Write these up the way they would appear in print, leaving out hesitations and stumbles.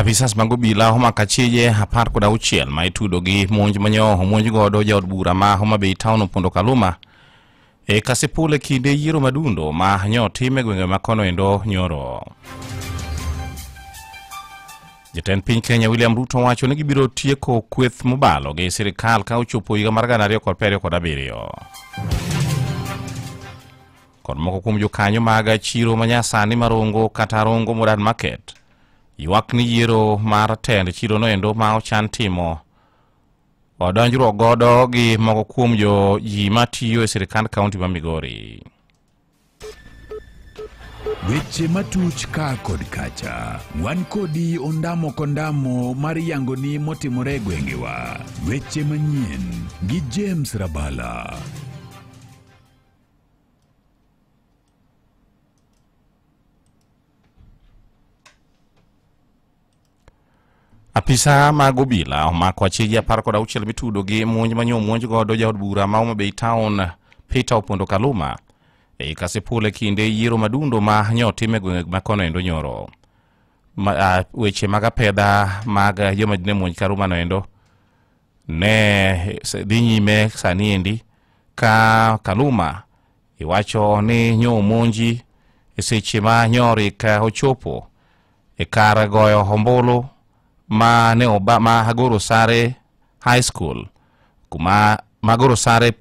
Apisas mag obila omako achije 16 ma itudo gi monj manyo omonj godo jaod bura ma Homa Bay Town Opondo Kaluma e Kasipul e kinde yiero madundo ma nyo otim e gwenge ma kono endo nyoro. Jatend piny Kenya William Ruto wacho ni gibiro tieko kweth mobalo gi sirikal ka ochopo higa mar 2027. Kod moko kuom jokanyo mag chiro manyasani marongo kata Rongo Modern Market ywak ni yiero mar tend chiro noendo ma ochan timo odonjruok godo gi moko kuom jo ji matiyo e sirikand kaunti ma Migori. Weche matuch ka kod kacha, wan kodi ondamo kondamo mar yangoni motimore e gwengewa. Weche manyien gi James Rabala. Apisa mag obila omako achije 16 mitudo gi monj manyo omonj godo jaod bura ma Homa Bay Town Peter Opondo Kaluma e Kasipul e kinde yiero madundo ma nyo otim e gwenge ma kono endo nyoro. Weche mag apedha mag joma ne monj Kaluma no endo ne dhi nyime sani endi ka Kaluma iwacho ni nyo omonji e seche ma nyorik ochopo e kar goyo ombulu ma ne oba ma Agoro Sare High School kuma Magoro Sare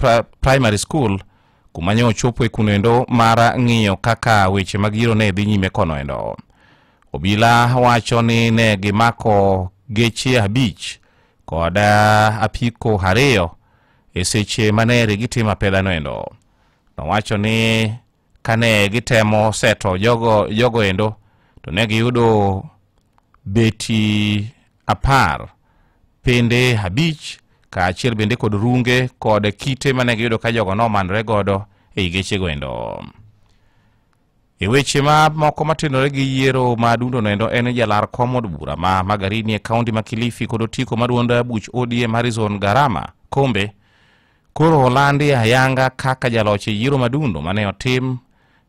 Primary School kuma ne ochopo e kuno endo mar ng'iyo kaka weche mag yiero ne dhi nyime kono endo. Obila wacho ni ne gimako geche 5 kod apiko 2 e seche mane gitimo apedha no endo. Nowacho ni kane gitemo seto jogo endo to ne giyudo beti 10 pende 5 kaachiel bende kod runge kod kite mane giyudo ka jogo nomanore godo ei gechego endo. E weche ma moko matenore gi yiero madundo no endo en jalar kom od bura ma Magarini e kaunti ma Kilifi kod otiko mar duond buch ODM Harrison Garama Kombe koro olandi ayanga kaka jaloch e yiero madundo mane otim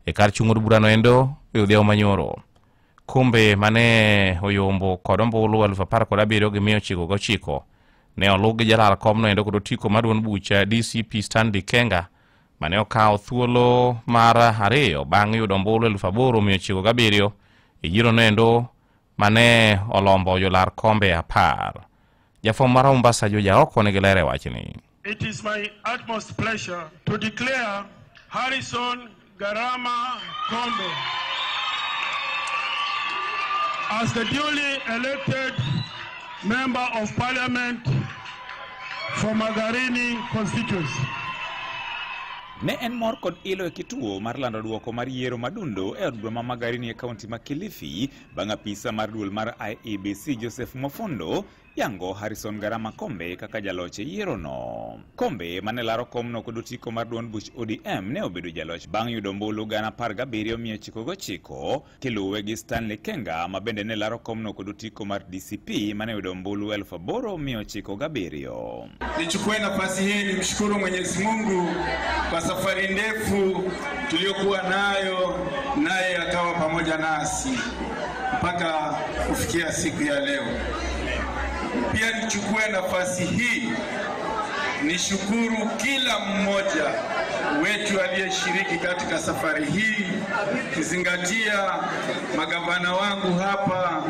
e kar chung' od bura no endo e odhiambo manyoro. Kombe mane oyombo kod ombulu 17,909 ne oluw gi jalar komno endo kod otiko mar duond buch DCP Stanley Kenga mane okawo thuolo mar 2 bang' yudo ombulu 8,907 e yiero no endo mane olombo jolar kombe 10. Jafwambo mar Mombasa Joja Oko nigi ler e wachni. It is my utmost pleasure to declare Harrison Garama Kombe as the duly elected Member of Parliament for Magarini constituency. Ne en mor kod ilo e kituo mar lando duoko mar yiero madundo e od bura ma Magarini e kaunti ma Kilifi bang' apisa mar duol mar IEBC Joseph Mofondo yango Harrison Garama Kombe kaka jaloch e yiero no. Kombe mane laro komno kod otiko mar duond buch ODM ne obedo jaloch bang' yudo ombulu 17,909 kiluwe gi Stanley Kenga ma bende ne laro komno kod otiko mar DCP mane oyudo ombulu 8,907. Nichukue nafasi hii nimshukuru Mwenyezi Mungu kwa safari ndefu tuliyokuwa nayo, naye akawa pamoja nasi mpaka kufikia siku ya leo. Pia nichukue nafasi hii nishukuru kila mmoja wetu aliyeshiriki katika safari hii, kizingatia magavana wangu hapa.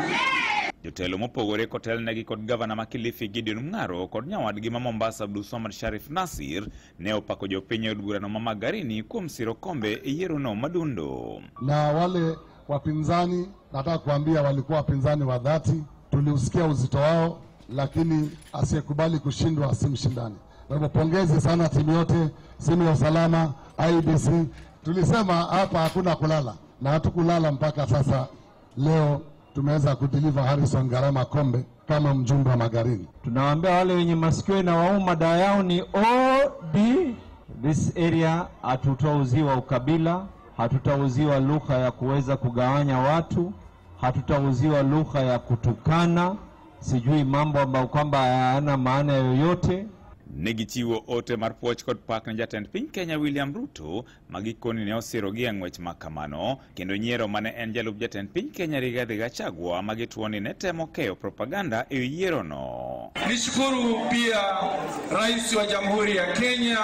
Jotelo mopogore kotelnegi kod gavana ma Kilifi Gideon Mung'aro kod nyawadgi ma Mombasa Abdulswamad Sharif Nasir ne opako jopiny e od burano ma Magarini kuom siro Kombe e yiero no madundo. Na wale wapinzani, nataka kuambia walikuwa wapinzani wa dhati, tuliusikia uzito wao, lakini asiyekubali kushindwa si mshindani. Kwa hivyo pongezi sana timu yote, simu ya usalama, IEBC. Tulisema hapa hakuna kulala na hatukulala mpaka sasa. Leo tumeweza kudeliver Harrison Garama Kombe kama mjumbe wa Magarini. Tunawaambia wale wenye masikio na wauma dawa yao ni OD. This area hatutauziwa ukabila, hatutauziwa lugha ya kuweza kugawanya watu, hatutauziwa lugha ya kutukana, sijui mambo ambayo kwamba hayana maana yoyote. Negichiwo ote mar puoch kod pak ne jatend piny Kenya William Ruto ma gikoni ne osirogi e ng'wech ma kamano, kendo nyiero mane en jalup jatend piny Kenya Rigathi Gachagua ma gituo ni ne temo keyo propaganda e yierono. Nishukuru pia Rais wa Jamhuri ya Kenya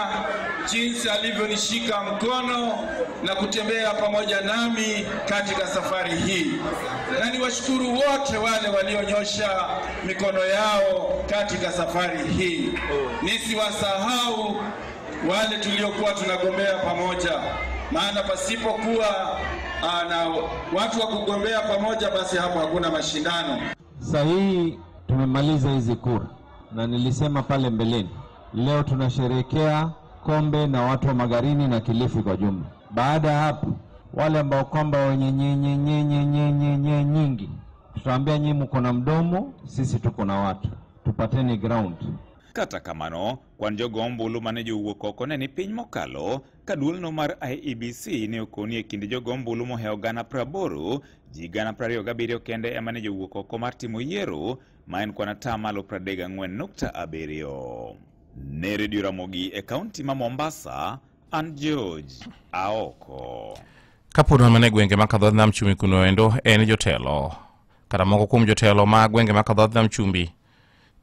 jinsi alivyonishika mkono na kutembea pamoja nami katika safari hii, na niwashukuru wote wale walionyosha mikono yao katika safari hii. Nisiwasahau wale tuliokuwa tunagombea pamoja, maana pasipokuwa na watu wa kugombea pamoja basi hapo hakuna mashindano. Sasa tumemaliza hizi kura, na nilisema pale mbeleni, leo tunasherehekea Kombe na watu wa Magarini na Kilifi kwa jumla. Baada ya hapo, wale ambao kwamba wenye nyenye nyenye nyenye nyenye nyingi, tutaambia nyinyi mko na mdomo, sisi tuko na watu, tupateni ground. Kata kamano, kwan jogo ombulu mane jowuok oko ne ni piny mokalo ka duolno mar IEBC ne okoni e kind jogo ombulu mohewo 80,000, ji 27,000 kende ema ne jowuok oko mar timo yiero, ma en kwan 34.7%. Ne Radio Ramogi e kaunti ma Mombasa, an George Aoko. Kapod wan mana e gwenge ma kadho nam chumbi kuno endo en jotelo kata moko kuom jotelo ma gwenge ma kadho nam chumbi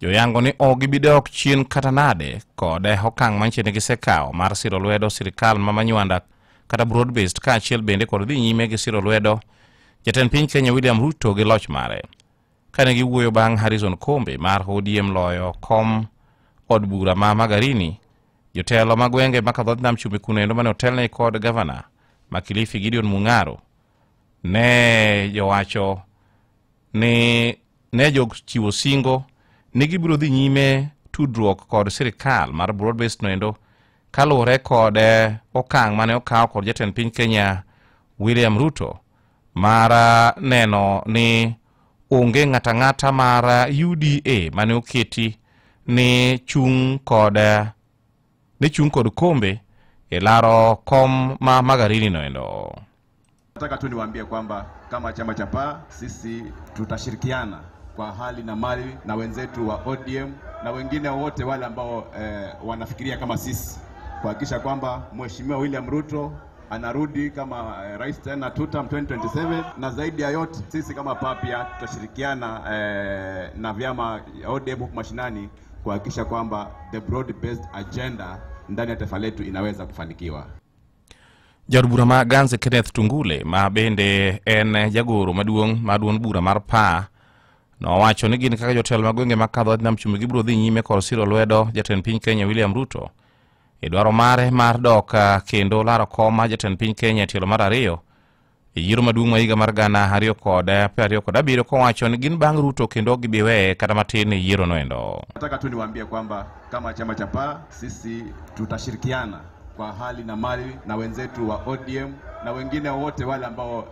joyango ni ok gibi dok chien kata nade kod okang' mantie ne gisekawo mar siro lwedo sirikal ma Manywanda kata broad based kaachiel bende kod dhi nyime gi siro lwedo jatend piny Kenya William Ruto gi loch mare. Kane giwuoyo bang' Harrison Kombe mar ODM loyo kom od bura ma Magarini, jotelo mag gwenge ma kadho nam chumbi kuno endo mane otelne kod gavana ma Kilifi Gideon Mung'aro ne jowacho ni ne jochiwo singo ni gibiro dhi nyime tudruok kod sirikal mar broad based noendo kaluwore kod okang' mane okaw kod jatend piny Kenya William Ruto mar neno ni onge ng'ata ng'ata mar UDA mane oketi ni chung' kod Kombe e laro kom ma Magarini noendo. Nataka tu niwaambie kwamba kama chama cha PAA sisi tutashirikiana kwa hali na mali na wenzetu wa ODM na wengine wote wale ambao wanafikiria kama sisi, kuhakikisha kwamba Mheshimiwa William Ruto anarudi kama rais tena tutam 2027, na zaidi ya yote sisi kama PAA pia tutashirikiana na vyama ODM huku mashinani kuhakikisha kwamba the broad based agenda ndani ya taifa letu inaweza kufanikiwa. Jaod bura ma Ganze Kenneth Tungule ma bende en jagoro maduong' ma duond bura mar PAA nowacho ni gin kaka jotelo mag gwenge ma kadho nam chumbi gibiro dhi nyime kod siro lwedo jatend piny Kenya William Ruto e dwaro mare mar dok kendo laro kom mar jatend piny Kenya e tielo mar ariyo e yiero maduong' ma higa mar 2027, kowacho ni gin bang' Ruto kendo ok gibi weye kata matin e yiero noendo. Nataka tu niwaambie kwamba kama chama cha PAA sisi tutashirikiana kwa hali na mali na wenzetu wa ODM na wengine wote wale ambao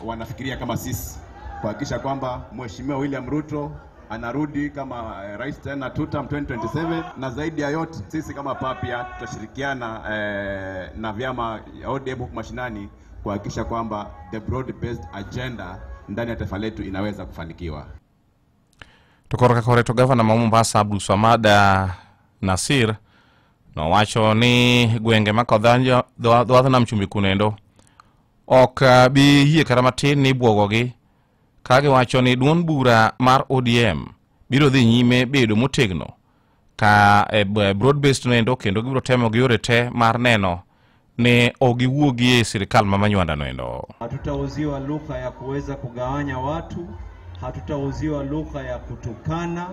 wanafikiria kama sisi, kuhakikisha kwamba Mheshimiwa William Ruto anarudi kama rais tena tutam 2027, na zaidi ya yote sisi kama PAA pia tutashirikiana na vyama ODM huku mashinani kuhakikisha kwamba the broad based agenda ndani ya taifa letu inaweza kufanikiwa. To korka kore to gavana ma Mombasa Abdulswamad Nasir nowacho ni gwenge ma dho nam chumbi kunendo ok bi yie kata matin ni bwogogi, ka giwacho ni duond bura mar ODM biro dhi nyime bedo motegno ka broad based noendo kendo gibiro temo gi yore te mar neno ni ok giwuogi e sirikal ma Manywanda noendo. Hatutauziwa lugha ya kuweza kugawanya watu, hatutauziwa lugha ya kutukana,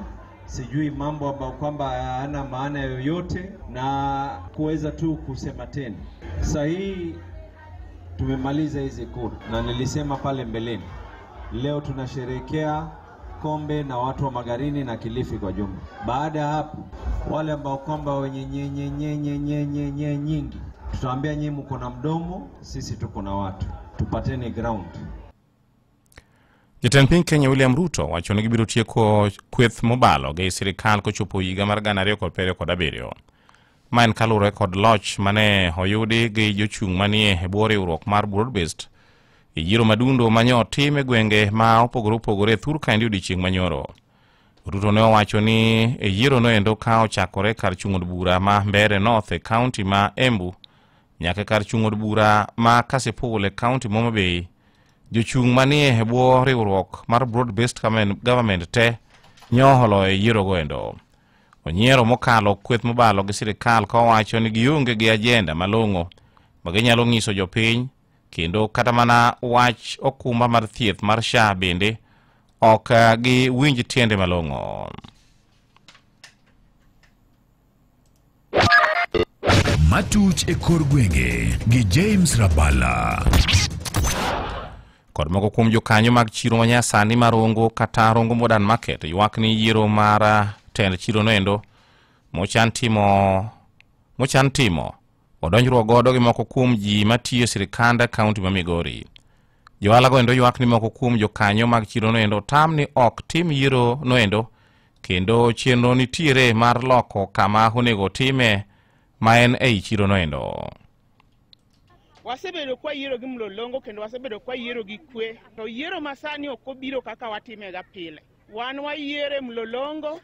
sijui mambo ambayo kwamba hayana maana yoyote na kuweza tu kusema tena. Sasa hii tumemaliza hizi kura, na nilisema pale mbeleni, leo tunasherehekea Kombe na watu wa Magarini na Kilifi kwa jumla. Baada ya hapo, wale ambao kwamba wenye nyenye nyenye nyenye nyenye nyingi, tutaambia nyinyi mko na mdomo, sisi tuko na watu, tupateni ground. Jatend piny Kenya William Ruto wacho ni gibiro tieko kweth mobalo gi sirikal kochopo higa mar 2027. Ma en kaluwore kod loch mane oyudi gi jochung' manie e bwo riwruok mar broad based e yiero madundo manyo otim e gwenge ma opogore opogore e thur kaendi odiechieng' manyoro. Ruto ne owacho ni e yiero noendo ka ochakore kar chung' od bura ma Mbeere North e kaunti ma Embu nyaka kar chung' od bura ma Kasipul e kaunti ma Homa Bay, jochung' manie e bwo riwruok mar Broad Based Government te nyo oloyo e yiero goendo. Onyiero mokalo kweth mobalo gi sirikal ka owacho ni gionge gi ajenda malong'o ma ginyalo ng'iso jopiny, kendo kata mana wach okumba mar thieth mar SHA bende ok giwinj tiende malong'o. Matuch e kor gwenge gi James Rabala. Kod moko kuom jokanyo mag chiro manyasani mar Rongo kata Rongo Modern Market ywak ni yiero mar tend chiro noendo mochan timo odonjruok godo gi moko kuom ji matiyo e sirikand kaunti ma Migori. Johala go endo ywak ni moko kuom jokanyo mag chiro noendo tam ni ok tim yiero noendo, kendo chenro nitiere mar loko kama onego time ma en ei chiro noendo. Wasebedo kwa yiero gi mlolongo kendo wasebedo kwa yiero gi kwe, to yiero masani ok obiro kaka watimega pile. Wan wayiere mlolongo,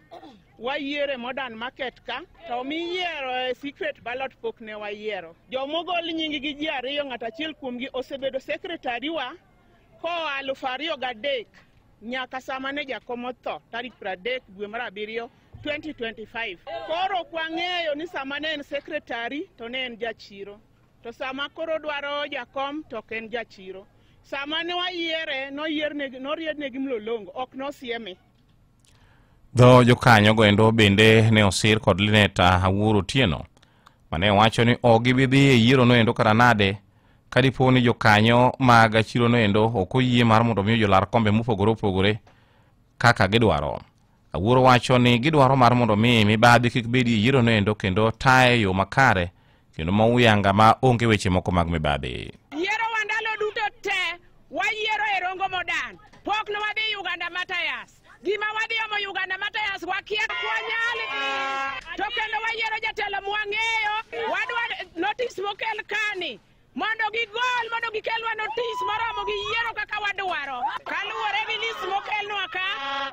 wayiere Modern Market ka, to miyiero e secret ballot pok ne wayiero. Jomogol nying gi ji ariyo, ng'at achiel kuomgi osebedo secretary wa koa 2003 nyaka sama ne jakom otho tarik 30 dwe mar 7 2025. Koro ok wang'eyo ni sama ne en secretary to ne en jachiro, to sama koro dwaro jakom to ok en jachiro. Sama ne wayiere noriedne gi mlolongo, ok nosieme. Dho jokanyo goendo bende ne osir kod Linet Awuor Otieno mane wacho ni ok gibi dhi e yiero noendo kata nade ka dipo ni jokanyo mag chiro noendo ok oyie mar mondo mi jolar kombe mopogore opogore kaka gidwaro. Awuor wacho ni gidwaro mar mondo mi mibadhi kik bedi e yiero noendo kendo taye e yo makare kendo ma uyanga ma onge weche moko mag mibadhi. Yiero wa ndalo duto te wayiero e Rongo Modern, pok ne wadhi Uganda Matayas. Gima wadhi omo Uganda Matayas wakia kwanyal, to kendo wayiero jatelo mwang'eyo. Wadwa notice mokel kani mondo gigol, mondo gikelwa notice moromo gi yiero kaka wadwaro. Kaluwore gi list mokelnwa ka,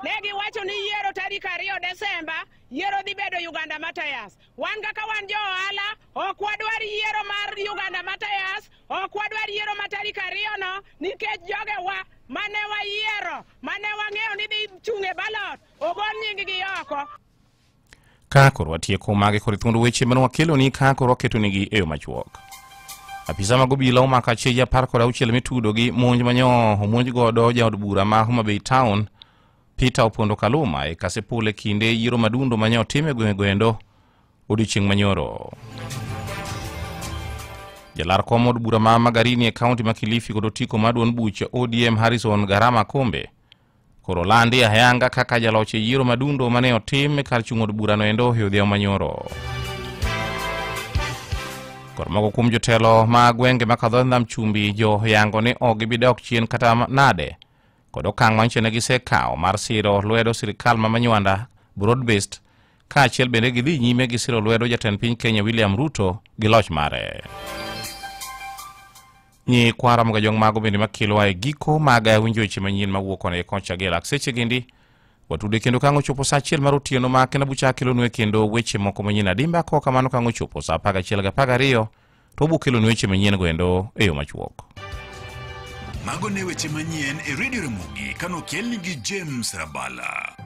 ne giwacho ni yiero tarik 2 Desemba, yiero dhi bedo Uganda Matayas. Wan kaka wan jo ohala, ok wadwar yiero mar Uganda Matayas, ok wadwar yiero ma tarik 2 no, nikech jogewa mane wayiero, mane wang'eyo ni dhi chung' e ballot, ogol nying-gi oko. Ka koro watieko magi kod thuond weche mane wakeloni ka koro waketonigi e yo machuok. Apisa mag obila omako acheje 16 mitudo gi monj manyo omonj godo jaod bura ma Homa Bay Town Peter Opondo Kaluma e Kasipul e kinde yiero madundo manyo otim e gwenge goendo odiochieng' manyoro. Jalar kom od bura ma Magarini e kaunti ma Kilifi kod otiko mar duond buch ODM Harrison Garama Kombe koro landi ayanga kaka jaloch e yiero madundo mane otim e kar chung' od bura noendo e odhiambo manyoro. Kod moko kuom jotelo mag gwenge makadho nam chumbi jo yango ni ok gibi dok chien kata nade kod okang' manyiso ne gisekawo mar siro lwedo sirikal ma Manywanda broad based, kaachiel bende gidhi nyime gi siro lwedo jatend piny Kenya William Ruto gi loch mare. Nyi kwara mga jong mago bende makelowa e giko mag winjo weche manyien mawuok koni kocha gi lak seche gendi watude kendo kang' ochopo saa 1 mar otieno ma kendo bucha kelonue kendo weche moko manyien adimba. Kok kamano kang' ochopo saa 11:12 to obo kelonu weche manyien goendo e yo machuok. Mago ne weche manyien e Radio Ramogi kanokelni gi James Rabala.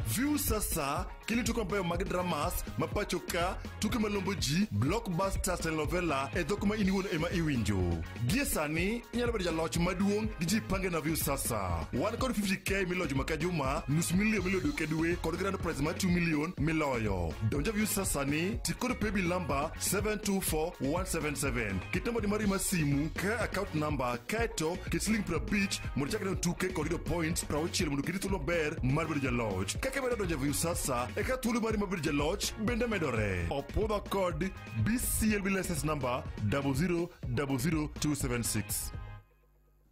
View sasa kili tuko ambayo mag dramas mapacho ka tuke malombo ji blockbusters telenovela e dhok ma in iwuon ema iwinjo. Gie sani inyalo bedo jaloch maduong' gi ji pange na View sasa. Wan kod 50k miloyo juma ka juma, nus milion miloyo dwe ka dwe kod grand prize mar 2 million miloyo. Donjo View sasa ni ti kod paybill number 724177. Ket namba mari mar simu ka account number kaeto ket siling 50 mondo ichak neno tuke kod yudo points 60 mondo keti thuolo maber mar bedo jaloch. Kaka imedo donjo View sasa e ka thuolo mari mar bedo jaloch bende medore. Opuodho kod BCLB license number 0000276.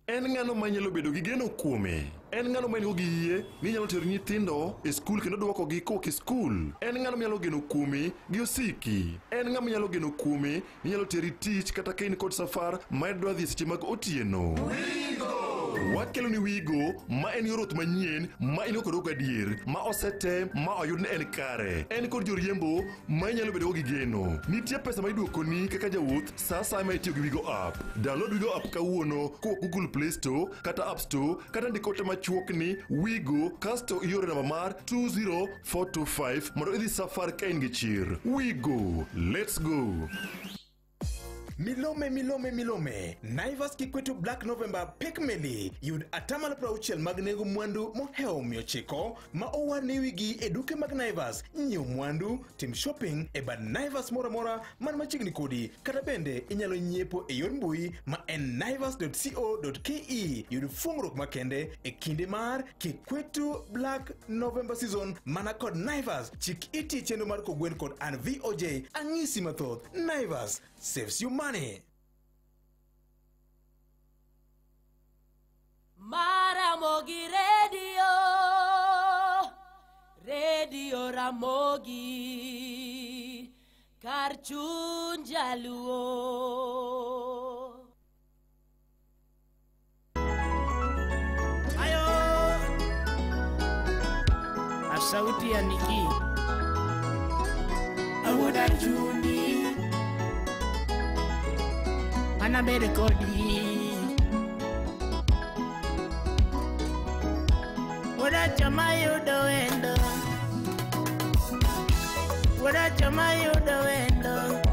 En ng'ano ma inyalo bedo gi geno kuome? En ng'ano ma in-go gi yie ni inyalo tero nyithindo e skul kendo duokogi kowuok e skul? En ng'ano minyalo geno kuome gi osiki? En ng'ama inyalo geno kuome ni nyalo teri tich kata ka in kod safar ma idwa dhi e seche mag otieno? Wakelo ni Wigo ma en yor wuoth manyien ma in go kod gadier ma osetem ma oyud ni en kare. En kod joriembo ma inyalo bedo go gi geno. Nitie pesa ma iduokoni kaka jawuoth sa asaya ma itiyo gi Wigo app. Download Wigo app kawuono kowuok Google Play Store kata App Store kata ndik ote machuok ni Wigo kasto ioro namba mar 20425 mondo idhi safar ka in gi chir. Wigo, let's go. Milome, milome, milome. Naivas Kikwetu Black November pek meli. Yud 60% mag nengo mwandu mohewo 900 ma owar ne wigi e duke mag Naivas. Nyiew mwandu, tim shopping e bad Naivas moro amora man machiegni kodi. Kata bende inyalo nyiepo e yor mbui ma en naivas.co.ke. Yud fungruok makende e kinde mar Kikwetu Black November season mana kod Naivas. Chik iti chenro mar kogwen kod an VOJ ang'isi mathoth. Naivas saves you money. Maramogi Radio, Radio Ramogi, kar chuny jaluo. Ayo, a sauti ya Niki. Awuoda chuni anabed kodi. Wuoda chama yudo wendo, wuoda chama yudo wendo.